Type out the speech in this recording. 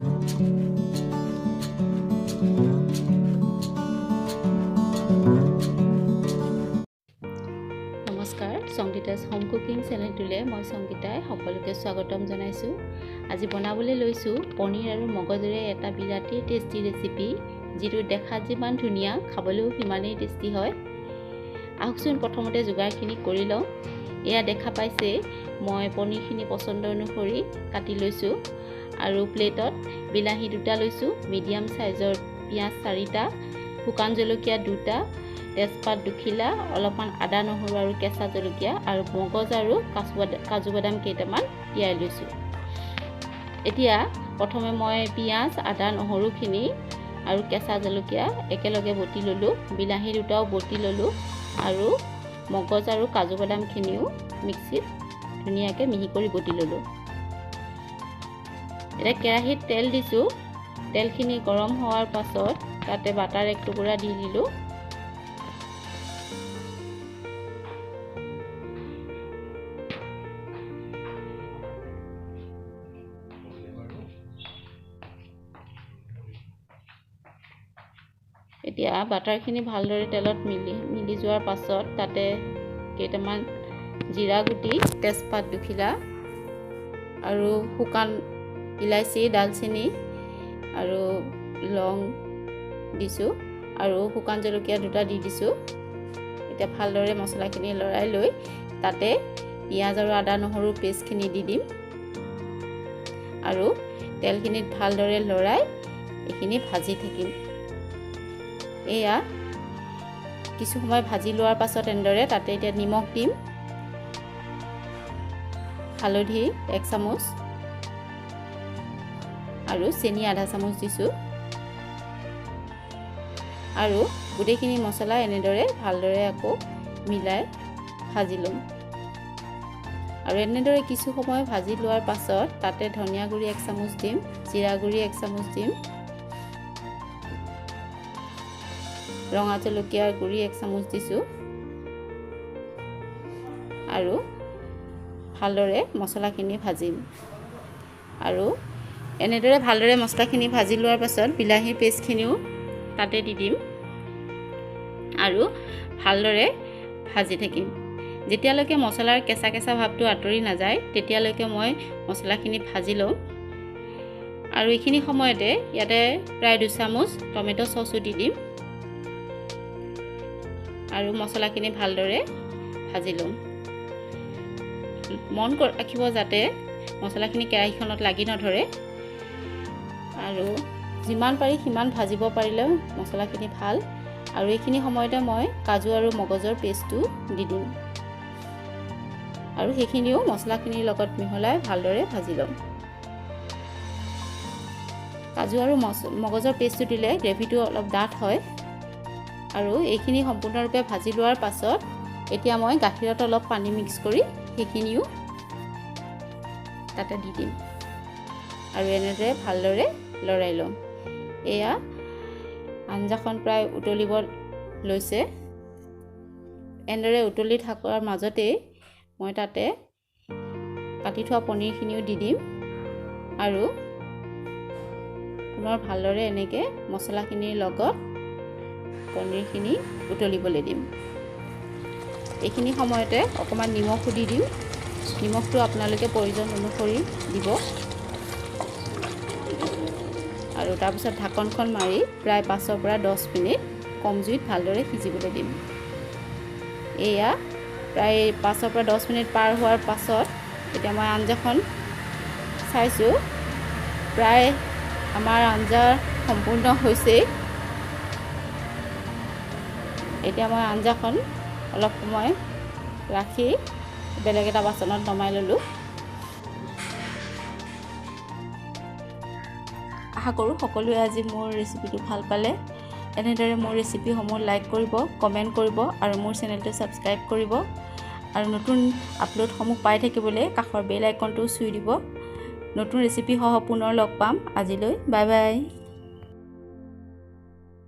নমস্কাৰ, সংগীতাছ home cooking চেনেলটোলৈ মই সংগীতাই সকলোকে স্বাগতম জনাইছোঁ। আজি বনাবলৈ লৈছোঁ পনীৰ আৰু মগজেৰে এটা বিৰাটেই টেষ্টি ৰেচিপি, যিটো দেখাত যিমান ধুনীয়া খাবলৈও সিমানেই টেষ্টি হয়। আহকচোন প্ৰথমতে যোগাৰখিনি কৰি লওঁ। এয়া দেখা পাইছে, মই পনীৰখিনি পচন্দ অনুসৰি কাটি লৈছোঁ আৰু প্লেটত বিলাহী দুটা লৈছোঁ, মিডিয়াম চাইজৰ পিঁয়াজ চাৰিটা, শুকান জলকীয়া দুটা, তেজপাত দুখিলা, অলপমান আদা নহৰু আৰু কেঁচা জলকীয়া আৰু মগজ আৰু কাজু বাদাম কেইটামান তিয়াই লৈছোঁ। এতিয়া প্ৰথমে মই পিঁয়াজ, আদা, নহৰুখিনি আৰু কেঁচা জলকীয়া একেলগে বটি ল'লোঁ, বিলাহী দুটাও বটি ল'লোঁ আৰু মগজ আৰু কাজু বাদামখিনিও মিক্সিত ধুনীয়াকৈ মিহি কৰি বটি ল'লোঁ। এতিয়া কেৰাহীত তেল দিছোঁ। তেলখিনি গৰম হোৱাৰ পাছত তাতে বাটাৰ এক টুকুৰা দি দিলোঁ। এতিয়া বাটাৰখিনি ভালদৰে তেলত মিলি যোৱাৰ পাছত তাতে কেইটামান জিৰা গুটি, তেজপাত দুখিলা আৰু শুকান ইলাচি, ডালচেনি আৰু লং দিছোঁ আৰু শুকান জলকীয়া দুটা দি দিছোঁ। এতিয়া ভালদৰে মছলাখিনি লৰাই লৈ তাতে পিঁয়াজ আৰু আদা নহৰু পেষ্টখিনি দি দিম আৰু তেলখিনিত ভালদৰে লৰাই এইখিনি ভাজি থাকিম। এয়া কিছু সময় ভাজি লোৱাৰ পাছত এনেদৰে তাতে এতিয়া নিমখ দিম, হালধি এক চামুচ আৰু চেনি আধা চামুচ দিছোঁ আৰু গোটেইখিনি মছলা এনেদৰে ভালদৰে আকৌ মিলাই ভাজি ল'ম। আৰু এনেদৰে কিছু সময় ভাজি লোৱাৰ পাছত তাতে ধনিয়া গুড়ি এক চামুচ দিম, জিৰা গুড়ি এক চামুচ দিম, ৰঙা জলকীয়াৰ গুড়ি এক চামুচ দিছোঁ আৰু ভালদৰে মছলাখিনি ভাজিম। আৰু এনেদৰে ভালদৰে মছলাখিনি ভাজি লোৱাৰ পাছত বিলাহীৰ পেষ্টখিনিও তাতে দি দিম আৰু ভালদৰে ভাজি থাকিম। যেতিয়ালৈকে মছলাৰ কেঁচা কেঁচা ভাৱটো আঁতৰি নাযায় তেতিয়ালৈকে মই মছলাখিনি ভাজি ল'ম। আৰু এইখিনি সময়তে ইয়াতে প্ৰায় 2 চামুচ টমেট' চচো দি দিম আৰু মছলাখিনি ভালদৰে ভাজি ল'ম। মন ৰাখিব যাতে মছলাখিনি কেৰাহীখনত লাগি নধৰে আৰু যিমান পাৰি সিমান ভাজিব পাৰিলে মছলাখিনি ভাল। আৰু এইখিনি সময়তে মই কাজু আৰু মগজৰ পেষ্টটো দি দিম আৰু সেইখিনিও মছলাখিনিৰ লগত মিহলাই ভালদৰে ভাজি ল'ম। কাজু আৰু মগজৰ পেষ্টটো দিলে গ্ৰেভিটো অলপ ডাঠ হয়। আৰু এইখিনি সম্পূৰ্ণৰূপে ভাজি লোৱাৰ পাছত এতিয়া মই গাখীৰত অলপ পানী মিক্স কৰি সেইখিনিও তাতে দি দিম আৰু এনেদৰে ভালদৰে লৰাই ল'ম। এয়া আঞ্জাখন প্ৰায় উতলিব লৈছে। এনেদৰে উতলি থকাৰ মাজতেই মই তাতে কাটি থোৱা পনীৰখিনিও দি দিম আৰু পুনৰ ভালদৰে এনেকৈ মছলাখিনিৰ লগত পনীৰখিনি উতলিবলৈ দিম। এইখিনি সময়তে অকণমান নিমখো দি দিম। নিমখটো আপোনালোকে প্ৰয়োজন অনুসৰি দিব আৰু তাৰপিছত ঢাকনখন মাৰি প্ৰায় 5ৰ পৰা 10 মিনিট কম জুইত ভালদৰে সিজিবলৈ দিম। এয়া প্ৰায় 5ৰ পৰা 10 মিনিট পাৰ হোৱাৰ পাছত এতিয়া মই আঞ্জাখন চাইছোঁ। প্ৰায় আমাৰ আঞ্জা সম্পূৰ্ণ হৈছেই। এতিয়া মই আঞ্জাখন অলপ সময় ৰাখি বেলেগ এটা বাচনত নমাই ল'লোঁ। আশা কৰোঁ সকলোৱে আজি মোৰ ৰেচিপিটো ভাল পালে। এনেদৰে মোৰ ৰেচিপিসমূহ লাইক কৰিব, কমেণ্ট কৰিব আৰু মোৰ চেনেলটো ছাবস্ক্ৰাইব কৰিব আৰু নতুন আপলোডসমূহ পাই থাকিবলৈ কাষৰ বেল আইকনটোও চুই দিব। নতুন ৰেচিপিসহ পুনৰ লগ পাম। আজিলৈ বাই বাই।